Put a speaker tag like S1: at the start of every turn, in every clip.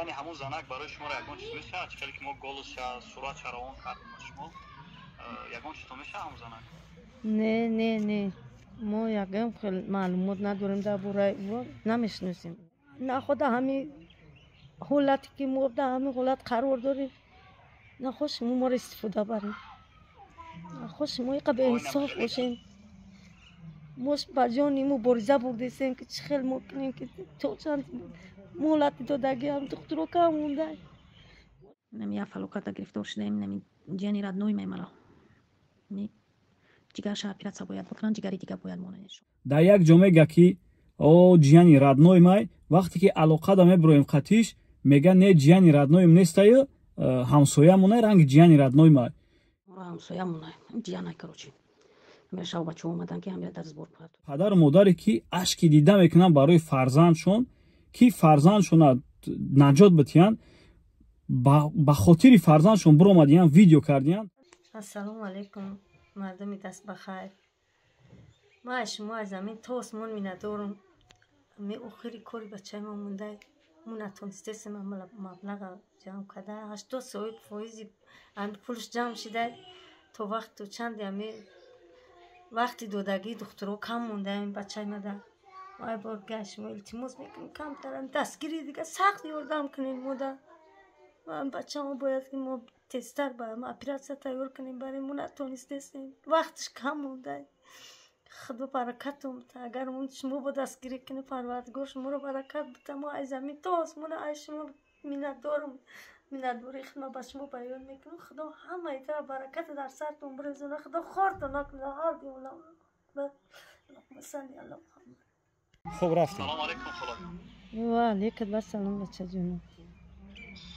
S1: Яъне ҳамун занак барои шуморо ягон чиз мешавад? Чӣ хеле ки мо голосша, суратша равон кардем ба шумо, ягон чизто мешавад ҳамун занак?
S2: Не, не, не, мо ягон хел маълумот надорем дар бораи ӯ, намешиносем. На худа ҳами ҳолате ки мо дар ҳамин ҳолат қарор дорем, нахоҳ шумо моро истифода барем, нахоҳ шумо иқа беинсоф бошем. Мо ба ҷони мубориза бурдесем, ки чӣ хел мо кунем, ки то чанд муҳлати додагиам духтуро кам монда.
S3: Нами як фалоката гирифтор шудаем. Нами ҷияни родной мемара ҷигарша оператсия бояд бикунанд, ҷигари дига бояд монанд.
S4: Дар як ҷо мега, ки о ҷияни родной май. Вақте ки алоқада мебироем қатиш, мега: «Не, ҷияни родной м нестаю, ҳамсоямонай, ранги ҷияни родной май».
S3: Ҳамсоямонай, ҷиянай. Короче, шав бачаҳо омадан, ки ҳамира дар сбор.
S4: Падару модаре ки ашки дида мекунанд барои фарзандшон, ки фарзандшона наҷот битиҳанд, ба хотири фарзандшон биромадиян, видео кардиян.
S2: Ассалому алайкум, мардуми дастбахайр. Ма аз шумо аз замин то осмон миннатдорум. Ми охири кори бачаи мо монда, мо натонистесем маблаға ҷамъ карда. 80 фоизи пулш ҷамъ шида, то вақту чанде ами вақти додагии духтуро кам монда бачаи мада. Ай бор шумо илтимос мекунем, камтарам дастгири дига сахт ёрдам кунем мода. Бачамо бояд ки мо тезтар ба оператсия тайёр кунем барем. Мо натонистесем, вақташ кам монда. Худо баракатум бита. Агар шумо бо дастгирӣ кунед, Парвардигор шуморо баракат бита. Мо аз замин то осмона аз шумо миннатдорум. Миннатдории худма ба шумо баён мекунам. Худо ҳамаи тара бараката дар сартон бирезона. Худо хортон накуна. Ҳар диолам.
S4: Хуб, рафтем.
S1: Салому алайкум, холаҷон.
S2: Ва алейкум ассалом, бачаҷонам.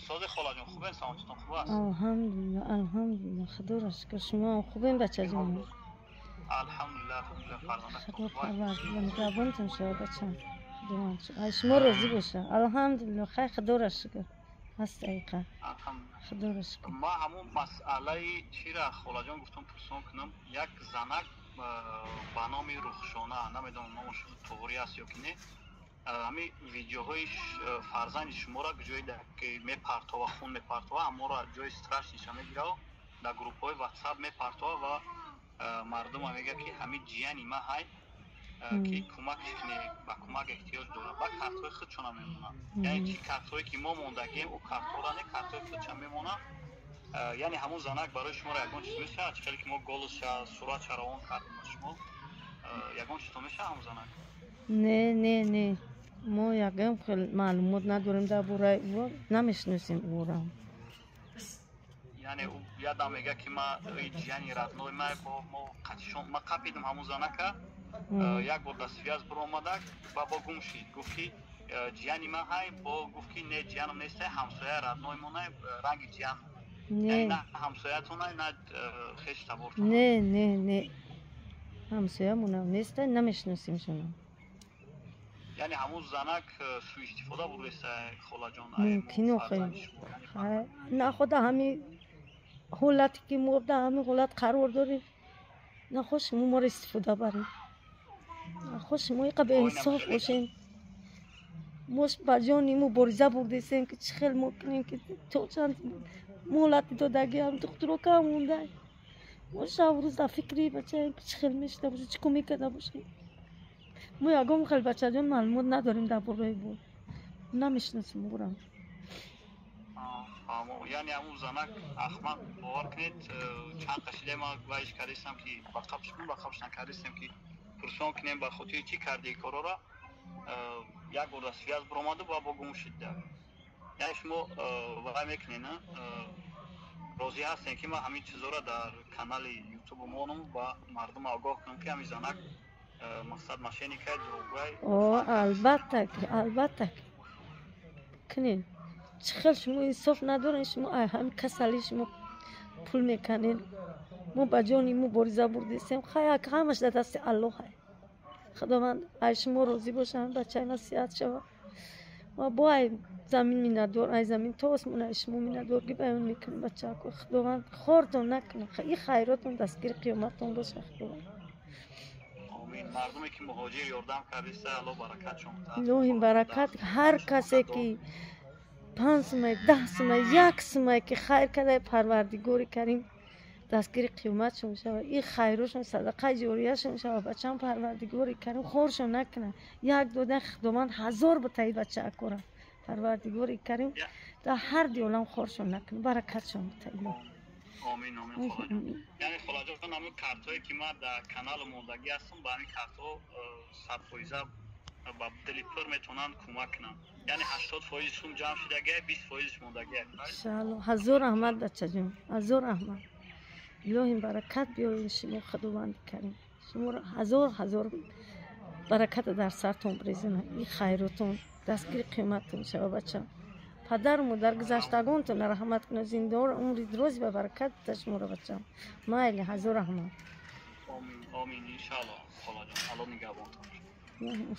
S1: Сози, холаҷон, хубен? Саломатитон хуб аст?
S2: Алҳамдулилла, алҳамдулилла, худоро шукр. Шумо хубен, бачаҷонам?
S1: Алҳамдулилла, алҳамдулилла. Фарзандатон?
S2: Худо парвардигор нигаҳбонтон шавад, бачам. Худованд ай шумо розӣ боша. Алҳамдулилла, хай, худоро шукр, ҳастаиқа, худоро шукр.
S1: Ма ҳамун масъалаи чира, холаҷон, гуфтам пурсон кунам. Як занак ба номи Рухшона, намедонам, номаш туғрӣ аст ё ки не, ҳами видеоҳои фарзанди шуморо ҷое ки мепартова, хун мепартова, ҳаморо ҷои страшный ша мегирав, дар группҳои Ватсап мепартова ва мардума мега, ки ҳамин ҷияни ма ҳай, ки кӯмакш кунед, ба кӯмак эҳтиёҷ дорад. Ба картҳои худшона мемонад, яъне чи картҳое ки мо мондагием, ӯ картҳоро не, картҳои худша мемонад. Яъне ҳамун занак барои шуморо ягон чиз мешавад? Чӣ хеле ки мо голосша, суратша равон кардем ба шумо, ягон чизто мешавад ҳамун занак?
S2: Не, не, не, мо ягон хел маълумот надорем дар бораи ӯ, намешиносем ӯро.
S1: Яъне ӯ ядам мега, ки ма ҷияни родной ма. Бо мо қатишон ма қапидам ҳамун занака. Як бор дар связь биромадак ва бо гум шид. Гуфт, ки ҷияни ма ҳай, бо гуфт, ки не, ҷиянам нестай, ҳамсоя родной монай, ранги ҷиян.
S2: Не.
S1: На ҳамсоятонай, на хеш табортон?
S2: Не, не, не, ҳамсоямонам нестай, намешиносимшона.
S1: Яъне ҳамун занак суистифода бурдеста, холаҷон?
S2: Мумкин охе. На худа ҳами ҳолате ки мо дар ҳамин ҳолат қарор дорем, нахоҳ шумо моро истифода барем, нахоҳ шумо иқа беинсоф бошем. Мо ба ҷони мубориза бурдесем, ки чӣ хел мо кунем, ки то чанд муҳлати додагиам духтуро кам монда. Мо шабу рӯз дар фикри бачаем, ки чӣ хел мешуда боша, чӣ кор мекарда бошем. Мо ягон хел, бачаҷон, маълумот надорем дар бораи ӯ, намешиносем ӯро.
S1: Яъне ҳамун занак ахмақ, бовар кунед, чанд қашида ма вайш кардистам, ки ба қабш кун, ба қабш накардистем, ки пурсон кунем, ба хотири чӣ карди корора. Як бор дар связь биромаду ва бо гум шид. Яъне шумо вай мекунед, розӣ ҳастем, ки ман ҳамин чизоро дар канали Ютуб монам ва мардум огоҳ кунам, ки ҳамин занак мақсад мошенник ай, дурӯғгӯй?
S2: О, албатта, албатта кунед. Чӣ хел шумо инсоф надорен? Шумо ай ҳамин касали шумо пул меканед. Мо ба ҷони мубориза бурдесем. Хай, ҳамаш дар дасти Аллоҳ. Ай Худованд ай шумо розӣ бошам, бачаи ман сиҳат шава. Ва бо ай замин миннатдор, ай замин то осмон ай шумо миннатдоргӣ баён мекунем, бачако. Худованд хортон накунад, и хайротон дастгири қиёматон боша, Худованд.
S1: Мардуме ки муҳоҷир ёрдам кардиста, Алло баракатшон.
S2: Илоҳи баракат ҳар касе ки. 5 сумай, 10 сумай, 1 сумай ки хайр кардай, Парвардигори Карим дастгири қиёматшон шава. И хайрошон садақаи ҷорияшон шава, бачам. Парвардигори Карим хоршон накунад. Як додан, Худованд ҳазор бутаи бачаакора. Парвардигори Карим дар ҳар ди олам хоршон накунад, баракатшон бута.
S1: Омин, омин, холаҷон. Яъне, холаҷон, ҳамин картҳое, ки ман дар каналу мондагӣ ҳастам, ба ҳамин картҳо 100% ба дили пур метавонанд кӯмак кунанд. Яъне 80% сум ҷамъ шудагия, 20%-ш мондагия.
S2: Иншаалло. Ҳазор раҳмат, бачаҷон, ҳазор раҳмат. Илоҳим баракат биёред шумо. Худованди Карим шуморо ҳазор ҳазор бараката дар сартон брезана. И хайротон дастгири қиматтон шава, бача. Падару модар гузаштагонтон раҳмат кунад, зиндаҳоро умри дрози ба баракат бита шуморо, бачам. Майли, ҳазор раҳмат.
S1: Омин, омин, иншаалло, холаҷон. Алло нигаҳбонтон.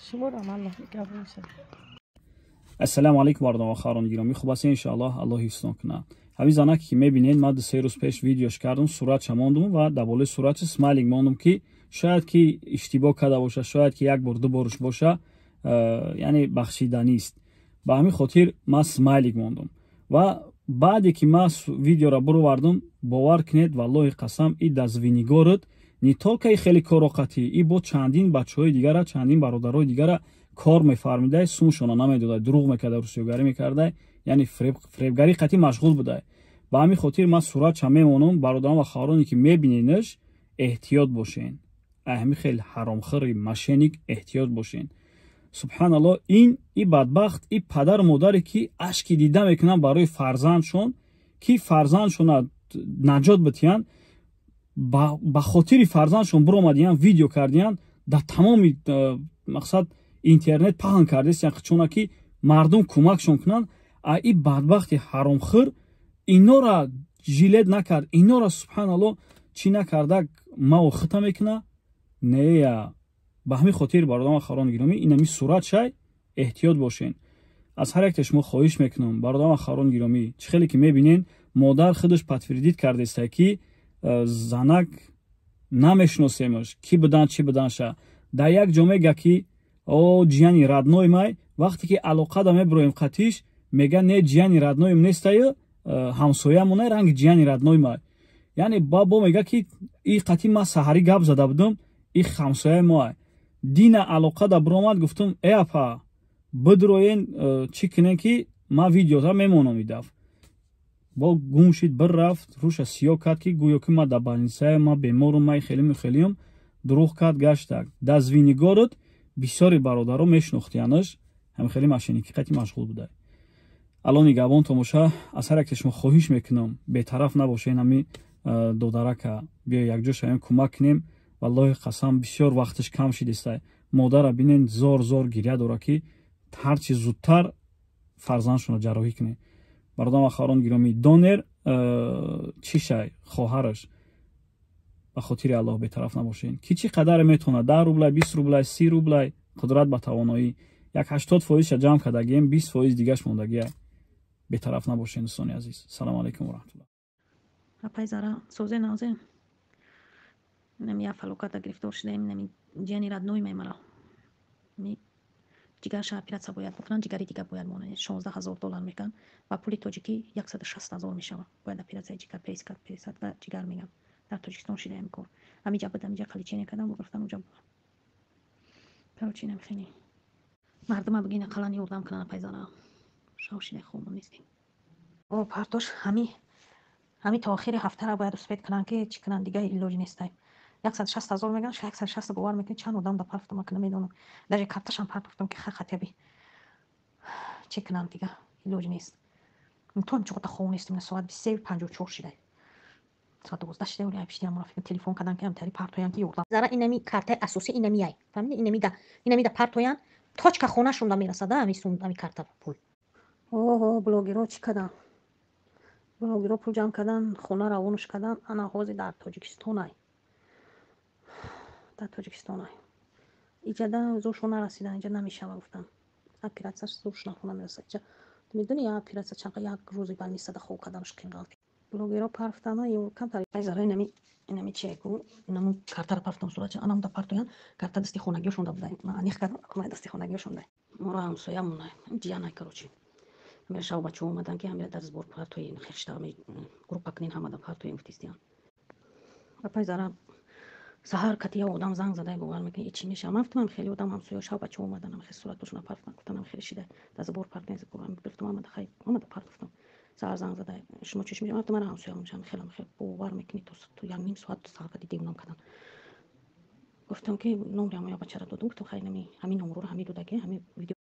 S2: Шуморо Аллоҳ нигаҳбон шавад.
S4: Ассалому алайкум, бародарон ва хоҳарони гиромӣ. Хуб ҳастед, иншоаллоҳ. Аллоҳ ҳифзтон кунад. Ҳамин занаке, ки мебинед, ман 2-3 рӯз пеш видеош кардам, суратша мондум ва дар болои суратша смайлик мондум, ки шояд ки иштибоҳ карда боша, шояд ки як бор, ду борш боша, яъне бахшиданист. Ба ҳамин хотир ман смайлик мондум. Ва баъде ки ман видеоро буровардум, бовар кунед, валлоҳи қасам, и дар Звенигород не только и хеле короқатӣ, и бо чандин бачаҳои дигара, чандин бародарои дигара кор мефармидай, сумшона намедодай, дурӯғ мекарда, рӯсиёгарӣ мекардай, яъне фиребгарӣ қатъӣ машғул будай. Ба ҳамин хотир ман суратша мемонам. Бародарон ва хоҳароне, ки мебиненаш, эҳтиёт бошен, ҳамин хел ҳаромхӯри мошенник эҳтиёт бошен. Субҳаналло, ин и бадбахт, и падару модаре, ки ашки дида мекунанд барои фарзандшон, ки фарзандшона наҷот битиҳанд, ба хотири фарзандшон биромадиянд, видео кардиянд, дар тамоми мақсад интернет паҳн кардестиянд, чуна ки мардум кӯмакшон кунанд. А и бадбахти ҳаромхӯр инора жалеть накард, инора, субҳаналло, чӣ накарда, мао хита мекуна нея. Ба ҳамин хотир, бародарон ва хоҳарони гиромӣ, инами сурат шай, эҳтиёт бошен. Аз ҳар якте шумо хоҳиш мекунам, бародарон ва хоҳарони гиромӣ. Чӣ хеле ки мебинен, модар худаш подтвердить кардеста, ки занак намешиносемаш, ки будан, чӣ буданша. Дар як ҷо мега, ки о ҷияни родной май. Вақте ки алоқада мебироем қатиш, мега: «Не, ҷияни родной им нестаю, ҳамсоямона, ранги ҷияни родной май». Яъне бо мега, ки и қатӣ ма саҳарӣ гап зада будам, и ҳамсояи моа. Дина алоқада биромад, гуфтум: «Э, апа, бидроен, чӣ кунем, ки ман видеота мемонам». Идаф бо гум шид, бир рафт, рӯша сиёҳ кард, ки гӯё ки ма дар больница я, ма беморум, май хелиму хелиюм, дурӯғ кард, гаштак. Дар Звенигород бисёри бародаро мешинохтиянаш, ҳами хеле мошенник и қатӣ машғул буда. Алло нигаҳбон томоша. Аз ҳар якте шумо хоҳиш мекунам, бетараф набошед. Ҳами додарака биё якҷо шавем, кӯмак кунем. Валлоҳи қасам, бисёр вақташ кам шидеста. Модара бинен, зор зор гиря дора, ки ҳарчи зудтар фарзандшонро ҷарроҳӣ кунем. Бародарон ва хоҳарон гиромӣ, донер чӣ шай, хоҳараш, ба хотири Аллоҳ бетараф набошед. Ки чӣ қадаре метавонад, 10 рублай, 20 рублай, 30 рублай, қудрат ба тавоноӣ, як 80%-ша ҷамъ кардагием, 20% дигаш мондагия. Бетараф набошед, дӯстони азиз. Салому алайкум ва раҳматуллоҳ.
S3: Апай Зара, созе, навзе. Нами я фалоката гирифтор шудаем. Нами ҷияни родной мемара. Ҷигарша оператсия бояд бикунанд, ҷигари дига бояд монад. 16 000 доллар мекунанд, ба пули тоҷикӣ 160 000 мешавад. Бояд оператсияи ҷигар, пересадка ҷигар мегам. Дар Тоҷикистон шидаем кор. Ҳамиҷа буд, ҳамиҷа лечение кардам, гирифтам уҷа. Короче, инам хеле мардума бигин, ақаллан ёрдам кунанд, апай Зара. Шав шидай, хомон нестем. О, партош, ҳами то охири ҳафтара бояд успеть кунанд, ки чӣ кунанд, дига илоҷ нестай. 160 000 мегӯянд, 160. Бовар мекунед, чанд одам да партофтам, ака, намедонам. Даже карташам партофтам, ки хатяби чӣ кунанд, дига илоҷ нест. То ҳамчуқата хов нестем. На, соат 23:54 шидай, соат 12 шидай. Оли айпишти мурафиқ телефон кардан, ки ҳамтари партоян, ки ёрдам. Зара, инами картаи асосӣ инами яй, фаҳмиди? Инами да партоян, точка хонашонда мерасада ами сум, ами карта пул. Оҳо, блогеро чӣ карданд? Блогеро пул ҷамъ кардан, хона равонаш кардан. Ана ҳозир дар Тоҷикистонай, дар Тоҷикистонай. Иҷада зуршон нарасидан, иҷа намешава, гуфтам. Оператсияш зурш нахона мераса иҷа. Медони, я оператсия чанқа як рӯзи больница да хоб карданаш қинғалт. Блогеро парфтана ё камтар зара. Инами чиеку, инаму картара партом, суратча анам да партоян. Карта дасти хонагиёшонда буда, ман аниқ кардам, дасти хонагиёшонда. Моро ҳамсоямона, ҷиянай, короче. Ҳамира шав бачаҳо омадан, ки ҳамира дар сбор партоен, хешта группа кунен, ҳамада партоен, гуфтистиян. Апай Зара, саҳар кати я одам занг задай, бовар мекунӣ, чӣ мешавад? Ман гуфтам, хеле одам ҳамсоя, шав бачаҳо омадан, хел суратошона партофтан, гуфтан, хеле шида, дар сбор партоен. Гирифтам, омада, хай, омада партофтам. Саҳар занг задай: «Шумо чӣ мешавад?» Ман гуфтам, мара ҳамсоя мешавам. Хелам хел, бовар мекунӣ, то як ним соат саҳар кати девонам кардам. Гуфтам, ки номри ҳамоя бачаро додам. Гуфтам, хай, ҳамин номрро ҳамин додаги, ҳамин видео.